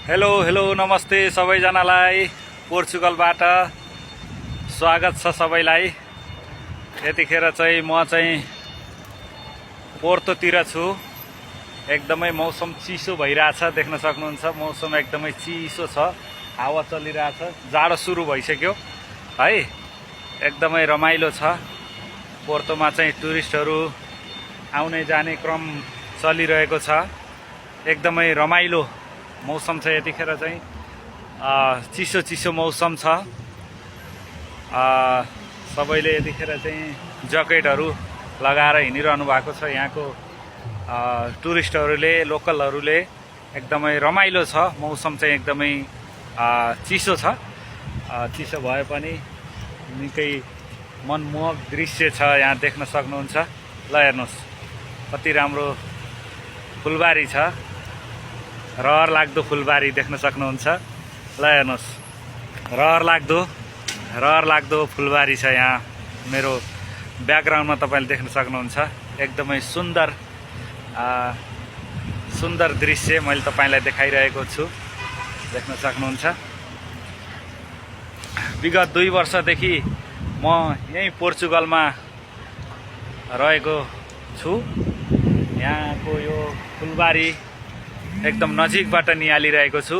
Hello hello नमस्ते सबैजनालाई पोर्चुगलबाट स्वागत छ सबैलाई। यतिखेर चाहिँ म चाहिँ पोर्तोतिर छु। एकदमै मौसम चिसो भइरहेछ, देख्न सक्नुहुन्छ। मौसम एकदमै चिसो छ, हावा चलिरहेछ, जाडो सुरु भइसक्यो है। एकदमै रमाइलो छ। पोर्तोमा चाहिँ टुरिस्टहरू आउने जाने क्रम चलिरहेको छ। एकदमै रमाइलो मौसम छ। यतिखेर चाहिँ चिसो चिसो मौसम छ। सबैले यतिखेर चाहिँ ज्याकेटहरू लगाएर हिँडिरहनु भएको छ। यहाँको टुरिस्टहरूले, लोकलहरूले एकदमै रमाइलो छ। मौसम चाहिँ एकदमै चिसो छ। चिसो भए पनि निकै मनमोहक दृश्य छ, यहाँ देख्न सक्नुहुन्छ। ल हेर्नुहोस्, कति राम्रो फुलबारी छ, रहर लाग्दो फुलबारी देख्न सक्नुहुन्छ। ल हेर्नुहोस्, रहर लाग्दो फुलबारी छ यहाँ। मेरो ब्याकग्राउन्डमा तपाईँले देख्न सक्नुहुन्छ। एकदमै सुन्दर दृश्य मैले तपाईँलाई देखाइरहेको छु, देख्न सक्नुहुन्छ। विगत 2 वर्षदेखि म यही पोर्चुगलमा रहेको छु। यहाँको यो फुलबारी एकदम नजिकबाट निहालिरहेको छु।